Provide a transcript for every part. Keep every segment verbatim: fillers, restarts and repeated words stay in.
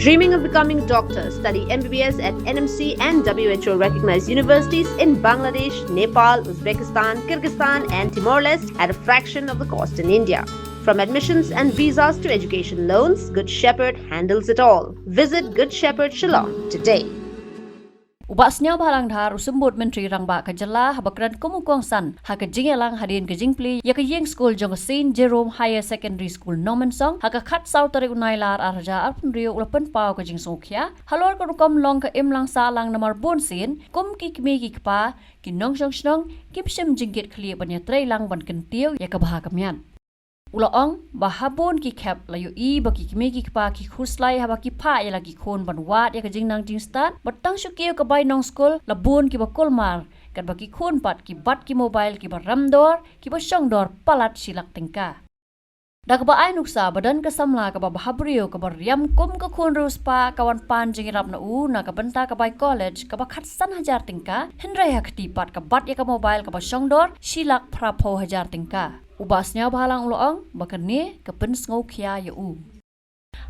Dreaming of becoming a doctor? Study M B B S at N M C and W H O recognized universities in Bangladesh, Nepal, Uzbekistan, Kyrgyzstan, and Timor Leste at a fraction of the cost in India. From admissions and visas to education loans, Good Shepherd handles it all. Visit Good Shepherd Shillong today. U Bah Sniawbhalang Dhar, u Symbud Myntri Rangbah ka jylla, haba kren kum u kongsan ha ka jingïalang hadien ka jingplie ïa ka ïing skul jong ka Saint Jerome Higher Secondary School Nongmensong ha ka khatsaw tarik u Nailar arhajar arphew u la pynpaw ka jingsngewkhia halor ka rukom long ka imlang sahlang namar bunsien kum ki kmie ki kpa, ki nongshong shnong kim shym jingkit khlieh ban ïatreilang ban kyntiew ïa ka bha ka miat. U la ong ba ha bun ki khep la ïohi ba ki kmie ki kpa ki khuslai haba ki phah ïa la ki khun ban wad ïa ka jingnang jingstad, bad tang shu kiew ka bai nongskul la bun kiba kulmar, katba ki khun pat ki bat ki mobile kiba ram dor, kiba shong dor palat shi lak tyngka. Da kaba ai nuksa ba don ka samla kaba bhabriew kaba riam kum ka khun riewspah ka wan pan jingïarap na u na ka bynta ka bai college kaba khatsan hajar tyngka, hynrei ha kti pat ka bat ïa ka mobile kaba shong dor shi lak phraphew hajar tyngka. U Bah Sniawbhalang u la ong ba kane ka pynsngewkhia ïa u.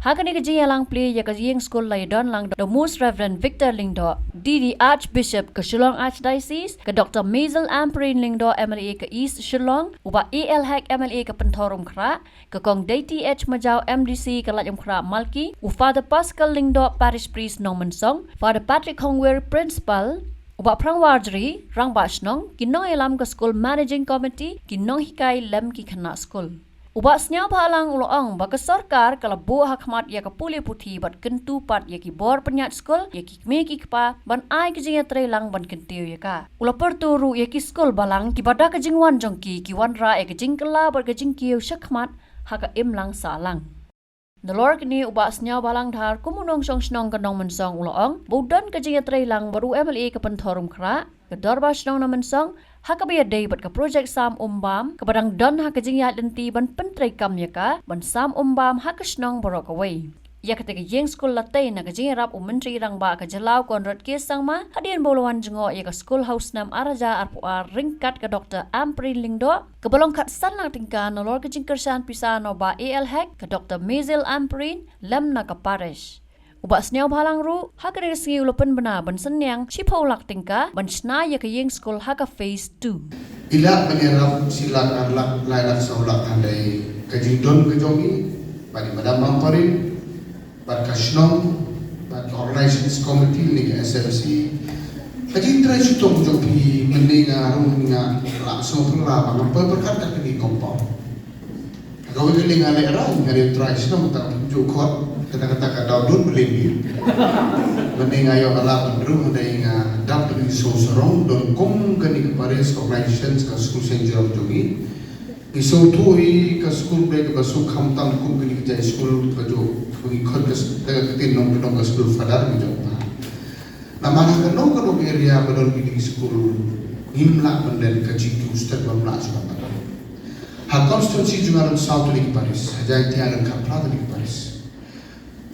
Ha kane ka jingïalang plie ïa ka ïing skul la ïadon lang da u Most Reverend Victor Lyngdoh, D D Archbishop ka Shillong Archdiocese, ka Doctor Maisel Ampareen Lyngdoh, M L A ka East Shillong, u Bah A L Hek, M L A ka Pynthor Umkhrah, ka Kong Deiti H Majaw, M D C ka Laitumkhrah Malki, u Father Pascal Lyngdoh, Parish Priest Nongmensong, Father Patrick Hongwir, Principal, u Bah Phrang Warjri, Rangbah Shnong, ki nongïalam ka skul, Managing Committee, ki nonghikai lem ki khynnah skul. U Bah Sniawbhalang u la ong ba ka sorkar ka la buh ha khmat ïa ka pule puthi bad kyntu pat ïa ki bor pynïaid skul ïa ki kmie ki kpa ban ai ka jingïatreilang ban kyntiew ïa ka. U la pyrto ruh ïa ki skul balang kiba da ka jingwan jong ki ki wanrah ïa ka jingkylla bad ka jingkiew shakhmat ha ka imlang sahlang. Nalor kine u Bah Sniawbhalang Dhar kum u nongshong shnong ka Nongmensong u la ong ba u don ka jingïatreilang bad u M L A ka Pynthor Umkhrah, ka Dorbar Shnong Nongmensong, ha kaba ïadei bad ka projek Sam Umbam kaba dang don ha ka jingïaid lynti ban pyntreikam ïa ka ban sam umbam ha ka shnong baroh kawei. Ïa kata ka ïing skul la tei na ka jingïarap u Myntri Rangbah ka jylla u Conrad K Sangma hadien ba u la wan jngoh ïa ka skul ha u snem arhajar arphew ar ryngkat ka Doctor Ampareen Lyngdoh, kaba long khatsan lak tyngka nalor ka jingkyrshan pisa na u Bah A L Hek, ka Doctor Maisel Ampareen lem na ka parish. U Bah Sniawbhalang ruh ha kane ka sngi u la pynbna ban synñiang shiphew lak tyngka ban shna ïa ka ïing skul ha ka phase two. I lah ban ïarap shi lak, ar lak, lai lak, saw lak, hynrei ka jingdon ka jong i, bad i Madam Ampareen, bad ka shnong, bad ka organizing committee ne ka S M C, ka jingtrei shitom jong phi, mynne nga ruh nga la sngewphylla ba ngam poi pyrkhat kat ka dei compound. Kawei ka liang nga leh rau, nga leh trai shnong, tang ju khot, kata kata ka daw dun beli ni. Mynne nga ïoh ka lad bynriew, hynrei nga dap da ka jingsngewsarong, don kum kane ka parish organization ka skul Saint Jerome jong ngi. Ngi sngewthuh hi ka skul, balei kaba shu kham tam kum kane ka jait skul, ka jong ba ngi khot ka s-, ka ktien nongkyndong ka school father ngi jong ba. Namar ha kano kano ka area ba don kine ki skul, ngim lah ban leh ka jingkiew step, bym lah shuh ban. Ha constituency jong nga don saw tylli ki parish, ha Jaiñtia don khatphra tylli ki parish.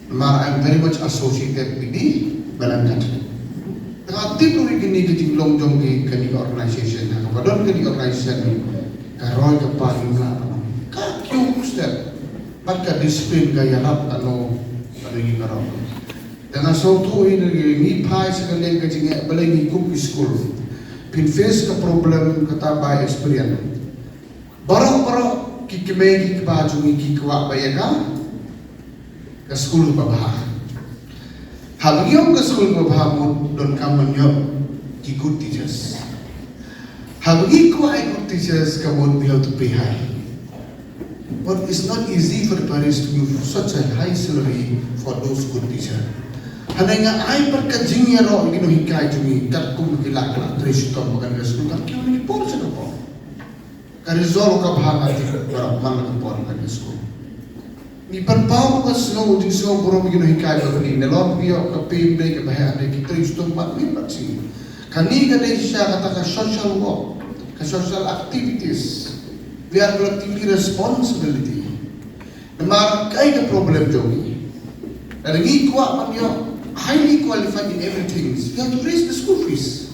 Namar I'm very much associated with the Balang Catholic. Te nga tip ruh ïa kine ki jinglong jong ki, kane ka organization, ha kaba don kane ka organization, ka roi ka par ngim lah ban. Ka kiew step, bad ka discipline ka ïarap kano kano ïing kano. Te nga sngewthuh hi, ngi phai sha ka liang ka jingeh, balei ngi kum ki skul. Phin face ka problem kata by experience. Baroh baroh ki kmie ki kpa jong ngi ki kwah ba ïa ka, ka skul ba bha. Haba ngi ong ka skul ba bha mut donkam ban ïoh ki good teachers. Haba ngi kwah ïa good teachers ka mut we have to pay high. But it's not easy for the parish to give such a high salary for those good teachers. Hynrei nga ai pat ka jingïaroh ïa ki nonghikai jong ngi katkum ki lak lak trei shitom ba kan ka skul, ka kiew na ki por sha ka por. Ka result ka bha, nga tip baroh man la ka por ka skul. Ngi pynpaw ka sngew, jingsngew burom ïa ki nonghikai ba kane, nalor ngi ïoh ka pay, ka bha, hynrei ki trei shitom bad ngi bad shi. Kane ka dei shisha kata ka social work, ka social activities. We are collectively responsibility. Namar kaei ka problem jong ngi? Lada ngi kwah ban ïoh highly qualified in everything, you have to raise the school fees.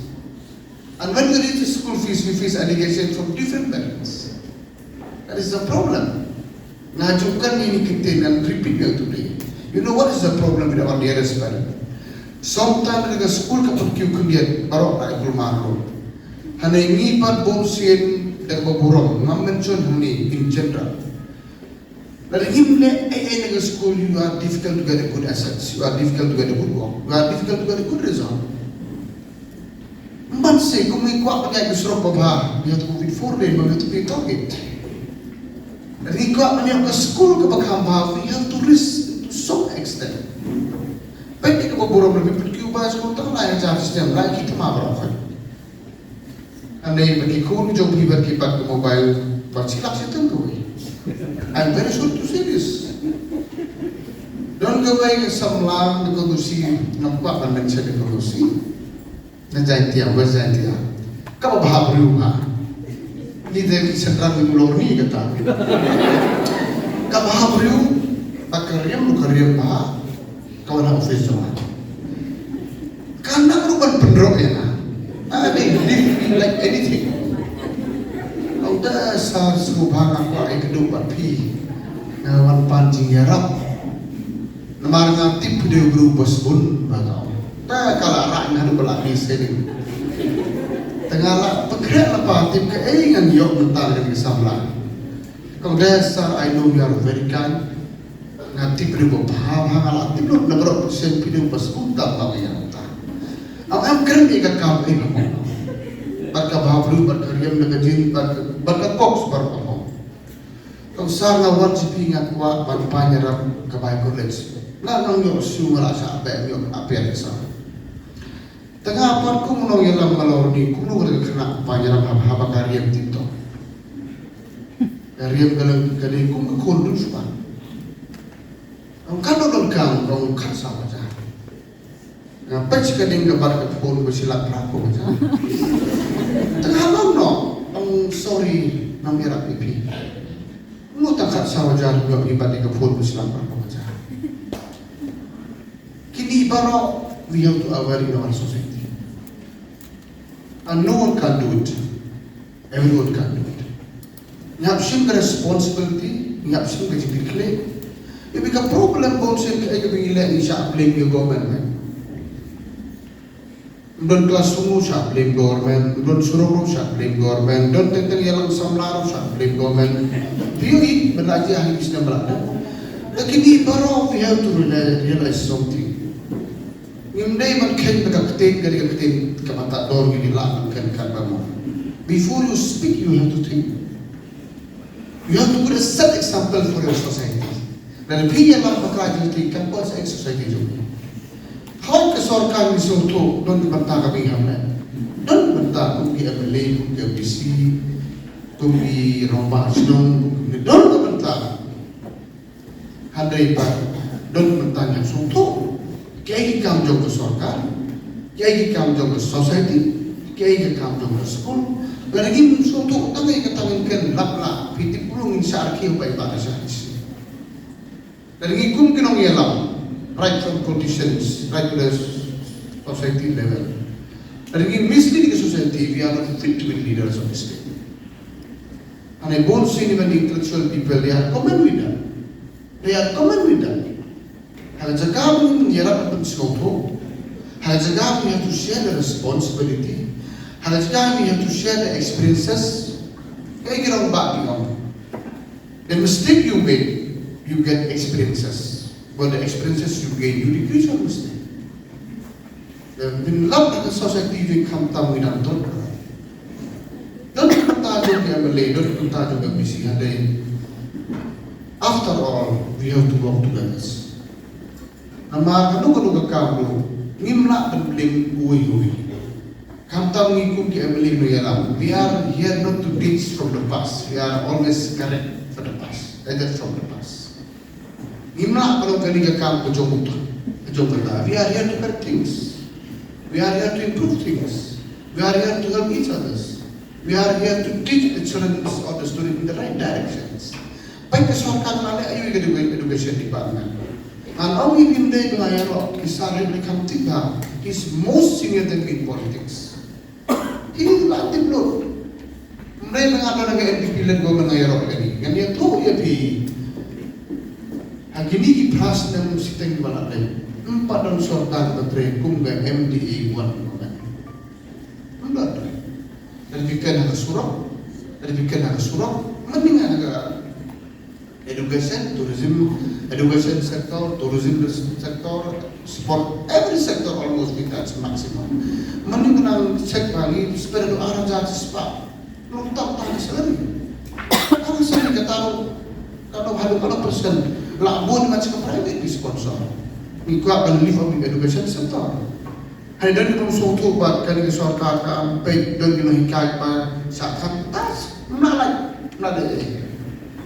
And when we raise the school fees, we face allegation from different parents. That is the problem. Nga ju kren ïa kine ki ktien, ngan repeat ïa today. You know what is the problem with our dearest parent? Sometimes ka skul ka pynkiew khyndiat baroh ka kulmar ruh. Hangne ngi pat bun sien da kaba burom, ngam mention hangne in general. Lada ngim leh ei ei na ka skul, you are difficult to get a good assets, you are difficult to get a good work, you are difficult to get a good result. Mynta kum ngi kwah ban ïaid ka surok ba bha, we have to go with four lane, we have to be target. Lada ngi kwah ban ïaid ka skul kaba kham bha, we have to risk to some extent. Peit ïa kaba burom, lada phi pynkiew ba skul tang lai hajar snem, lai ki thma baroh khoit. Hangne ba ki khun jong phi ba ki bat ka mobile, ba shi lak shi teng kawei. I'm very sorry to say this. Don kawei ka samla na ka Lucy, ngam kwah ban mention ka Lucy. Na Jaintia, West Jaintia. Kaba bha briew ha. Ngi dei ki central ni Mulongkmie kata. Kaba bha briew, ba ka riam, ka riam bha. Ka wan ha office jong nga. Ka nang ruh ban pynrok ïa nga. Ah, they leave me like anything. Ong da sir, sngewbha nga kwah ai kdew bad phi. Nga wan pan jingïarap. Namar nga tip phi dei u briew ba sbun ba ka ong. Da ka la rah nga ruh ba la mih sha ding. Te nga la pynkhreh lypa, tip kaei ngan ïoh mynta na kane ka samla. Ka ong da sir, I know you are very kind. Nga tip briew ba bha bha, nga la tip lut na baroh sien phi dei ba sngewthuh ba ïa nga ta. Ong em kren ïa ka kam ei ba mo. Bad ka bha briew, bad ka riam da ka jing, bad ka, bad ka kok sbar ba mo. Ka ong sir, nga wan sha phi nga kwah ban pan ïarap ka bai college. Nga nang ïoh shuh, nga la shah beh ïoh appear sir. Te nga pat kum u nongïalam nga la ong ni kumno ka dei ka khynnah pan ïarap haba, haba ka riam tip to. Ka riam ka la ka dei kum ka khun dusba. Ong katno donkam, ong khatsaw hajar. Nga peit sha ka ding ka bat ka phone ba shi lak phra phew hajar. Te nga ong no, ong sorry, ngam ïarap ïa phi. Kumno tang khatsaw hajar ïoh ïa bat ïa ka phone ba shi lak phra phew hajar. Kine baroh we have to aware in our society. And no one can do it. Everyone can do it. Ngi hap shim ka responsibility, ngi hap shim ka jingkitkhlieh. Ïa ka problem bun sien kaei kaba ngi leh ngi shah blame ïa government. Don classroom ruh shah blame government, don surok ruh shah blame government, don teng teng ïalam samla ruh shah blame government. Phi ïohi ban lait ïa hi ki snem ba la dep. Te kine baroh we have to realize, realize something. Ngim dei ban kheiñ da ka ktien, ka dei ka ktien kaba tad dor, ngi dei lah ban kheiñ katba mo. Before you speak, you have to think. You have to put a set example for your society. Lada phi ïalam bakla jong phi, kan poi sa society jong phi. Hooid ka sorkar ngi sngewthuh don ki bynta kaba ngi hap leh. Don ki bynta kum ki M L A, kum ki M D C, kum ki rangbah shnong, kum ki, don ki bynta. Hynrei pat don ki bynta ngi hap sngewthuh kiei ki kam jong ka sorkar, kiei ki kam jong ka society, kiei ki kam jong ka skul. Lada ngim sngewthuh tang ïa kata ngin kren lap lap, phi tip kumno ngin shah rkhie ba i ba ka shah. Lada ngi kum ki nongïalam, right from politicians, right to the society level. Lada ngi mislead ka society, we are not fit to be leaders of the state. Hynrei bun sien na ka intellectual people, they are common with that. They are common with that. Ha ka jaka ba ngin ïarap ban pynsngewthuh. Ha ka jaka ba we have to share the responsibility. Ha ka jaka ba we have to share the experiences. Kaei ki rangbah ki ong. The mistake you make, you get experiences. But the experiences you gain, you repeat your mistake. Te ngin lap ha ka society jong ngi khamtam ngi dang don. Don ka bynta jong ka M L A, don ka bynta jong ka M D C, hynrei after all, we have to work together. Namar kano kano ka kam ruh, ngim lah ban blame uwei uwei. Khamtam ngi kum ki M L A nongïalam, we are here not to teach from the past. We are always correct for the past, either from the past. Ngim lah ban ong kane ka kam ka jong uta, ka jong kata. We are here to correct things. We are here to improve things. We are here to help each others. We are here to teach the children or the student in the right directions. Peit ka sorkar la leh aïu ïa ka education department. Ngan ong ïa phi, ym dei ba nga ïaroh, ki sir hi ba kham tip bha. He's most senior than me in politics. Phi la tip lut. Ym dei ba nga don ha ka N P P led government nga ïaroh kane. Ngan ïathuh ïa phi. Ha Kini ki phra snem shiteng ba la dei, ym pat don sorkar ba trei kum ka M D A one. Ym don. Ka dei phi ken ha ka surok, ka dei phi ken ha ka surok, mynta ha ka education, tourism, education sector, tourism sector, sport, every sector almost we touch maximum. Mynta ka nang check ba ngi spend haduh ar hajar spah. Long tap tang salary. Tang salary kata ruh, kata haduh kata percent. La bun ma ka private bi sponsor. Ngi kwah ban lift up education sector. Hynrei don ki bym sngewthuh ba kane ka sorkar kam peit, don ki nonghikai ba sa kham tas. Mla lai, mla lai,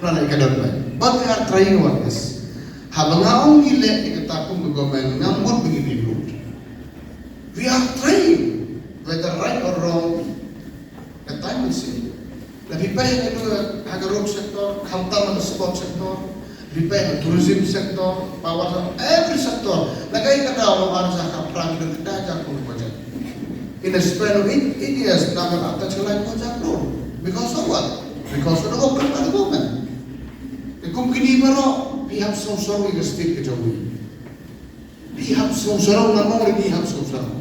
mla lai ka don ba. But we are trying our best. Haba nga ong ngi leh ïa kata kum ka government, nga mut ba ngi leh lut. We are trying, whether right or wrong, ka time will say. La phi peit ha ka, ha ka road sector, khamtam ha ka sport sector, phi peit ha ka tourism sector, power sector, every sector. La kaei ka daw long ar hajar khatphra ki don khatphra hajar klur budget. In a span of eight, eight years, na ka ata chalai hajar klur. Because of what? Because of the work done by the government. Te kum kine baroh, phi hap sngewsarong ïa ka state ka jong ngi. Phi hap sngewsarong, nga ong ruh phi hap sngewsarong.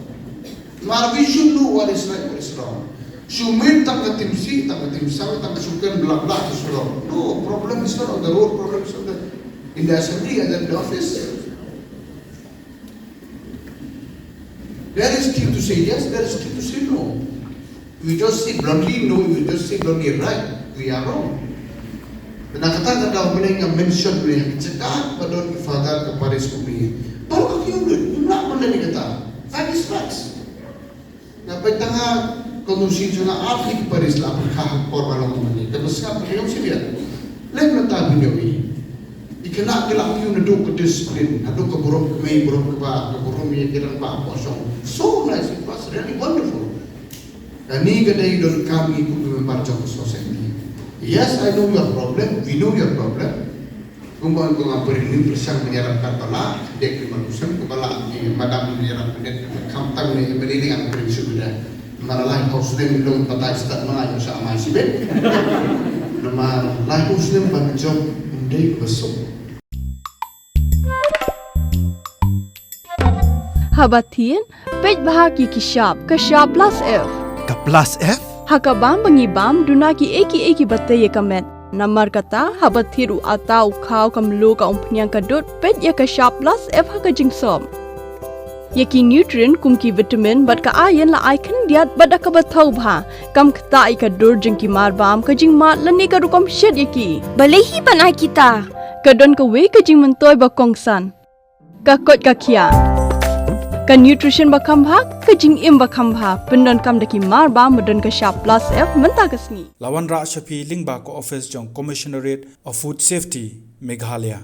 Namar we should know what is right, what is wrong. Shu mih tang ka timsih, tang ka timsang, tang ka shuken bla bla ka surok. No, problem is not on the road, problem is on the, in the assembly and in the office. There is thing to say yes, there is thing to say no. We just say bluntly no, we just say bluntly right, we are wrong. Na kata ka daw mynne nga mention mynne ha ka jaka ba don ki father ka parish kumne. Baroh ki ong lut, ngim lah ban leh ïa kata. That is facts. Nga peit tang ha constituency jong nga ar tylli ki parish la pyrkhat ha por ba long mynne. Ka bynta ka long shisha. Leh mynta phi ïohi. Ki khynnah ki la kiew naduh ka discipline, naduh ka burom kmie, burom kpa, ka burom ïa ki rangbah hapoh shong. So nice, it was really wonderful. Kane ka dei donkam ngi kum ki member jong ka society. Yes, I know your problem, we know your problem. Kumba nga pyrshang, ngi pyrshang ban ïarap katba lah, dei ki man u sem kaba lah, ngi madam ngi ïarap, khamtam ngi M L A ngi, ngi pyrshang shuh da. Namar lai haw snem ngi long batai stad ma ngi sa mai shibit. Namar lai haw snem ban jop ym dei kaba suk. Haba thied, peit bha ïa ki shap, ka shap plus F. Ka plus F? Ha ka bam ba ngi bam, duna kiei kiei kiba tei ïa ka met. Namar kata, haba thied u atta, u khaw, ka mluh, ka umphniang, ka dud, peit ïa ka shap plus F ha ka jingsop. Ïa ki nutrient kum ki vitamin bad ka iron la ai khyndiat bad da kaba thaw bha. Kam ktah ïa ka dur jong ki mar bam, ka jingmad lane ka rukom shet ïa ki. Balei hi ban ai kita? Ka don kawei ka jingmyntoi ba kongsan. Ka koit ka khiah. Ka nutrition ba kham bha, ka jingim ba kham bha. Pyndonkam da ki mar bam ba don ka shap plus F mynta ka sngi. La wanrah sha phi lyngba ka office jong Commissionerate of Food Safety, Meghalaya.